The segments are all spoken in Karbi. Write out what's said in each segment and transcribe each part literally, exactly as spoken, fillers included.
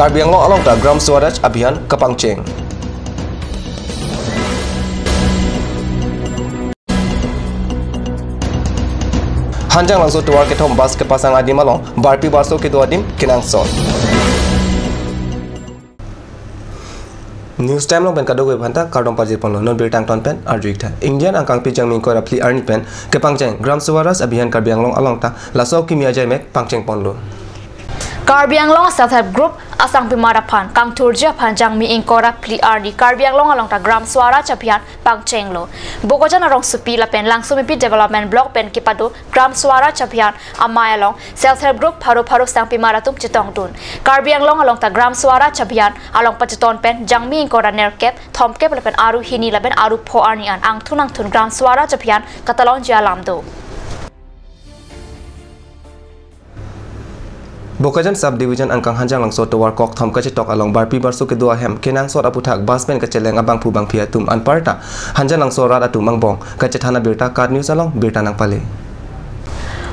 Karbi Anglong along ta Gram Swaraj Abhiyan kepangcheng. Hanjanglangso tovar kethom bus kepasang adim along barpi barso kedo adim kenangsot. News Time along pen kadokave aphanta kardom pajir ponlo. Non birta angton pen arju-ik tha. Ingdin angkangpi Jangmi ingkoi ra phli arni pen kepangcheng Gram Swaraj Abhiyan Karbi Anglong along ta laso akimi ajaimek pangcheng ponlo. Karbi Anglong Self Help Group asangpimar aphan kangthurji aphan Jangmi ingkoi ra phli arni Karbi Anglong along ta Gram Swaraj Abhiyan pangchenglo. Bokajan arongsopi lapen Langsomepi Development Block pen kepado Gram Swaraj Abhiyan amei along Self Help Group pharo pharo sangpimar atum chetongdun. Karbi Anglong along ta Gram Swaraj Abhiyan along pacheton pen Jangmi ingkoi ra nerkep, thomkep lapen aru hini lapen aru pho arni an angthun angthun Gram Swaraj Abhiyan katalonji alam do. Bokajan Sub Division angkang Hanjanglangso tovar kokthom kachetok along barpi barso kedo ahem kenangsot aputhak bus pen kacheleng abangphu bangphi atum anparta Hanjanglangso rat atum angbong kachethan abirta KAT News along birta nangpale.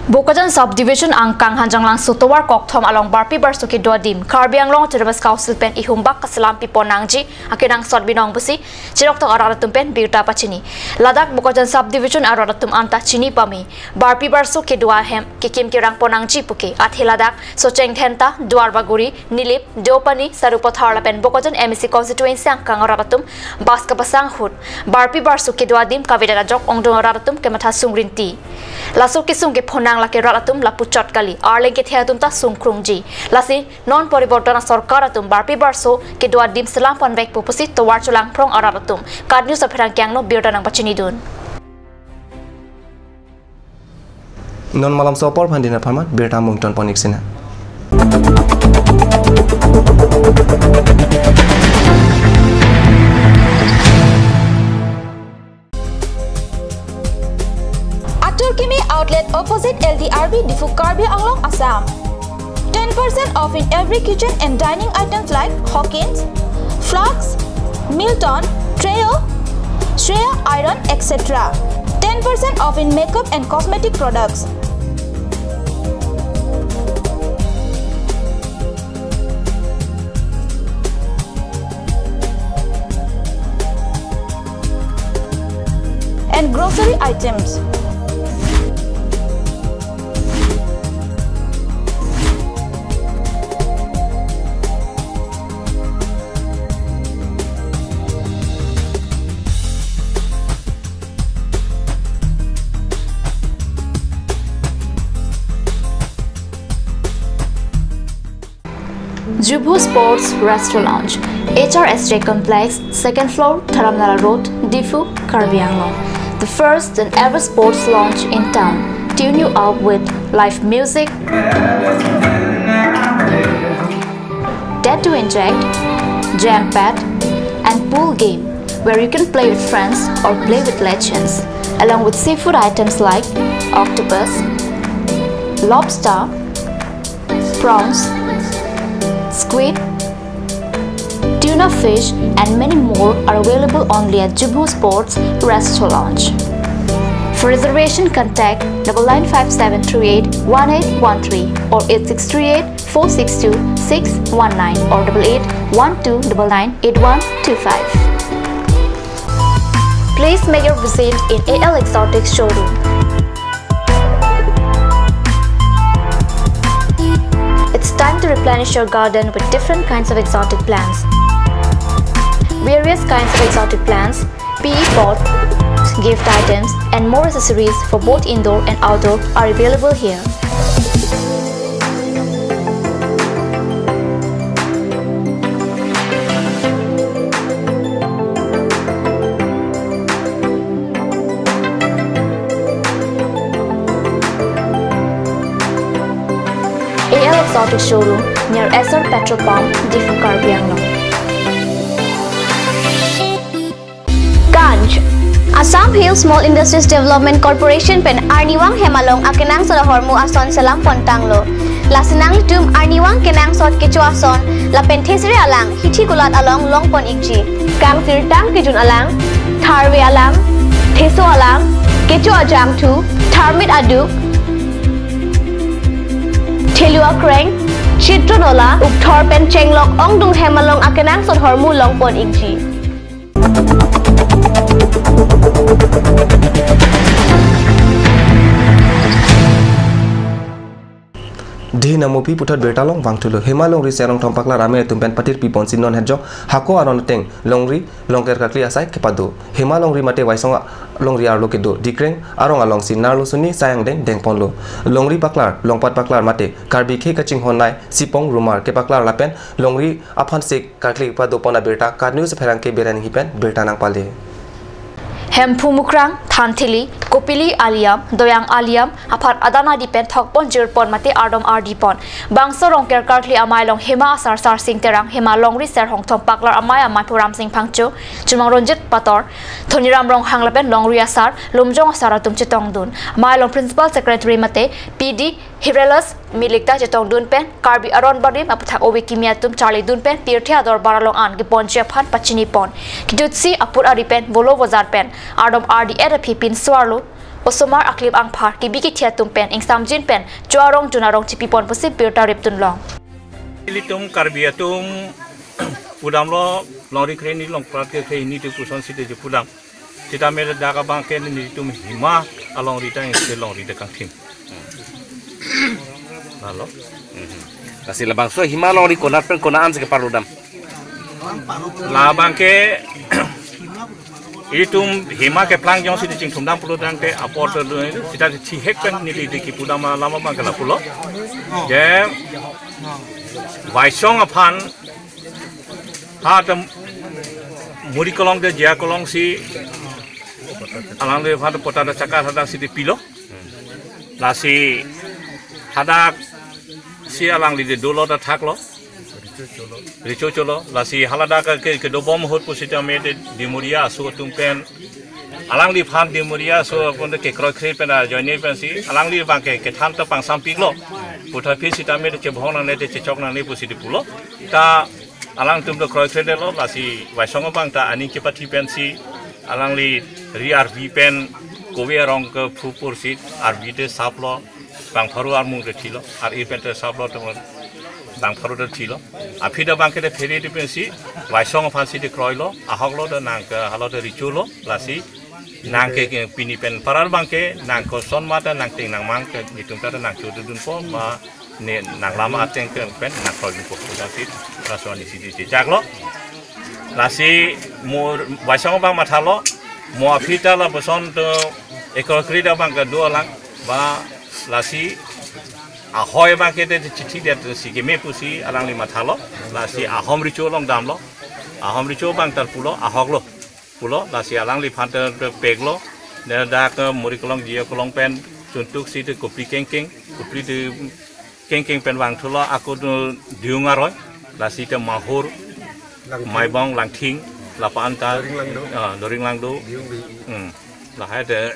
Bokajan Sub Division angkang Hanjanglangso tovar kokthom along barpi barso kedo adim Karbi Anglong Autonomous Council pen ihumbak kaselam pipon nangji akenangsot binong pusi chiroktok arat atum pen birta pachini. Ladak Bokajan Sub Division arat atum anta chini pame barpi barso kedo ahem kekim kerang pon nangji puke. Athe ladak Socheng Dhenta, Duarbagori, Nilip, Deopani, Sarupathar lapen Bokajan M A C constituency angkang arat atum bus kepasang ahut barpi barso kedo adim kavedet ajok ongdung arat atum kematha sungrinti. Laso kesung kephonang lake rat atum lapuchot kali, arleng kethe atum ta sungkrungji. Lasi non poriborton asorkar atum barpi barso kedo adim selam ponvekpo pusi tovar cholangphrong arat atum KAT News apherangke angno birta nangpachinidun. Non malomso apor aphan dinner pharman birta mungton pon-ik sina. Atur Kimi Outlet opposite L D R B Diphu, Karbi Anglong, Assam. Ten percent off in every kitchen and dining items like Hawkins, flasks, Milton, Treo, Shreya iron, et cetera. Ten percent off in makeup and cosmetic products. And grocery items. Jubhu Sports Restaurant Lounge, H R S J Complex, second floor, Dharamnala Road, Diphu, Karbi Anglong. The first and ever sports lounge in town. Tune you up with live music, Dare to Inject, Jam Pad, and pool game, where you can play with friends or play with legends, along with seafood items like octopus, lobster, prawns, squid, tuna fish, and many more are available only at Jubhu Sports Restaurant Lounge. For reservation, contact double nine five seven three eight one eight one three or eight six three eight four six two six one nine or double eight one two double nine eight one two five. Please make your visit in A L Exotic Showroom. It's time to replenish your garden with different kinds of exotic plants. Various kinds of exotic plants, P E pots, gift items, and more accessories for both indoor and outdoor are available here. A L Exotic Showroom near S R Petrol Pump, Diphu, Karbi Anglong. Ganj. Assam Hill Small Industries Development Corporation pen arnivang hem along akenangsot ahormu ason selam pontanglo. Lasi nanglitum arnivang kenangsot kecho ason lapen thesere alang hithi kulat along longpon-ikji. Kangsirtang kejun alang, tharve alang, theso alang, kecho ajangthu, tharmit aduk, thelu akreng, Chitronola, Ukthor pen Chenglok ongdung hem along akenangsot ahormu longpon ikji. Dei Namupi puthot birta along vangthulo. Hima longri ser rongthom paklar amei atum pen patirpi ponsi non hejok hako aron ateng longri longker karkli asai kepado. Hima longri mate Waisong longri arlo kedo. Dikreng arong alongsi narlo suni sai angdeng dengponlo. Longri paklar, longpat paklar mate Karbi khei kachinghon nei sipong rumar kepaklar lapen longri aphan se karkli padopon abirta KAT News apherangke Beren Enghi pen birta nangpale. Hemphu Mukrang, Thanthili, Kopili Aliam, Doyang Aliam aphan adan adi pen thokpon jirpon mate ardom ardipon. Bangso rongker karkli amei along Hima asar Sarsing Terang, Hima longri ser rongthom paklar amei amei Phu Ramsing Phangcho, Chumang Ronjit Pator, Thoniram Ronghang lapen longri asar, Lumjong asar atum chetongdun. Amei along Principal Secretary mate P D Hirelus Milik ta chetongdun pen Karbi aron barim aputhak ove kimi atum charlidun pen pirthe adorbar along an keponji aphan pachinipon. Kejutsi aput ari pen volo vojar pen ardom ardi-et aphi pinso-arlo osomar aklim angphar kebi kethe atum pen ingsamjin pen cho arong jun arong chipipon pusi birta ripdunlong. Ilitum Karbi atum pudamlo longri kre ni longprat ke kre ni tu puson site je pudam. Sitame dak abangke nelitum Hima alongri ta ingse longri de kangthim. Lalo. Mhm. Lasi labangso Hima longri konat pen konat an si keparlodam? Labangke itum Hima keplang jongsi di chingthumdam pulo tangte apor tu sita chihek pen neli di kipudam lama abangke lapulo. Je Waisong aphan ha tem Muri Kolong de Jia Kolong si alangli aphan patta ta chakar hadak si di pilo. Lasi hadak si alangli de dolo ta thaklo. Recho cholo. Lasi haladak ke, kedobom ahut pusitame de Dimuria aso atum pen. Alangliphan Dimuria aso atum kekroikre pen ajoine pensi alangli abangke kethan ta pangsampiklo. Puthot aphi sitame de chebhong nangne de chechok nangne pusi di pulo. Ta alangtum do kroikredetlo, lasi Waisong abang ta aning kepathi pensi alangli ri arvi pen kove arong ke phupursi arvi te saplo, bang pharo armung te thilo, ar-e pen te saplo, te bang pharo te thilo. Aphi ta abangke te phere te pensi Waisong aphansi te kroilo, ahoklo te nang ke halo te richolo, lasi nang ke, ke pini pen parar abangke nang koson mata nangteng nangmang ke nelitum ta nangchodundunpo ma ne nang lama ateng ke pen nangkroidunpo, lasi laso ani si di chechaklo. Lasi mo Waisong abang mathalo, mo aphi ta lapuson to ekroikre abangke do alang ba lasi ahoi abangke te chithi dia to si keme pusi alangli mathalo, lasi ahom recho along damlo, ahom recho abang ta pulo, ahoklo. Pulo, lasi alangliphan te, te peklo, ne dak, eh, Muri Kolong, Jia Kolong pen, chuntuk si te kopli kengkeng, kopli te kengkeng pen vangthulo, ako tu Diung aroi, lasi te Mahur, Langthing. Maibong, Langthing, lapu anta, Doring Langdo. Ah, Doring Langdo. Diung di. Hmm. Lahai te,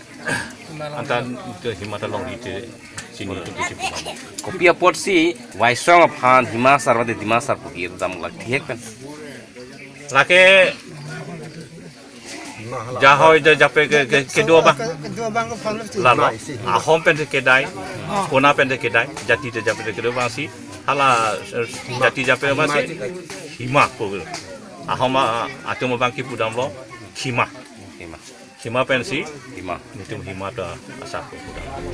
anta te Hima ta longri te, chini tu kisi pulang. Kopi apotsi, Waisong aphan, Hima asar mate Dima asar pu kedam lak thihek pen. Lake jahoi ja jape ke, ke, kedua abang. Kedua abang ke aphan si. Lalo, ahom pen te kedai, kona pen te kedai, jati te jape te kedua abang si, hala, eh, jati jape abang si, Hima ko. Ahom, ah, atum abang kipudamlo, Hima. Hima. Hima pensi, Hima. Nelitum Hima ta asap ko pudam.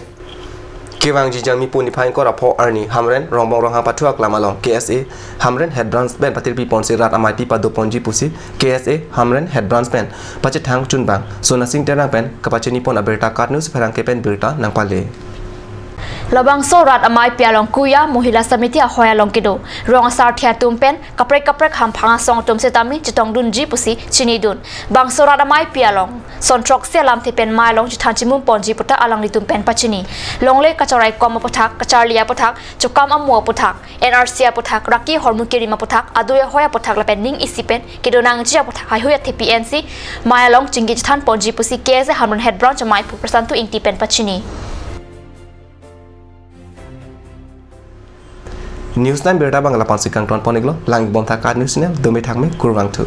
Kevangji Jangmipo niphai ingkoi ra pho arni Hamren Rongbong Ronghang pathu aklam along K S A Hamren Head Branch pen patirpi ponsi rat amei pi pado ponji pusi K S A Hamren Head Branch pen pachethang chunbang Sonasing Terang pen kapachinipon abirta KAT News pherangke pen birta nangpale. Labangso rat amei pi along Kuya Mohila Samiti ahoi along kedo rong asarthe atum pen kaprek kaprek hamphang asong atum setame chetongdunji pusi chinidun. Bangso rat amei pi along son throksi alamthe pen mei along chethan chimum ponji puta alanglitum pen pachini. Longle kacharaikom aputhak, kacharli aputhak, chokam amo aputhak, N R C aputhak, raki ahormu kerim aputhak, adui ahoi aputhak lapen ning isi pen kedo nangji aputhak haihui athepi ensi mei along chingki chethan ponji pusi K S A Hamren Head Branch ameiphu Prasantu Ingti pen pachini. News nine birta abang lapu-an si kangton pon iklo, lang-ik bom tha KAT News Channel, dome thakme, kurvangthu.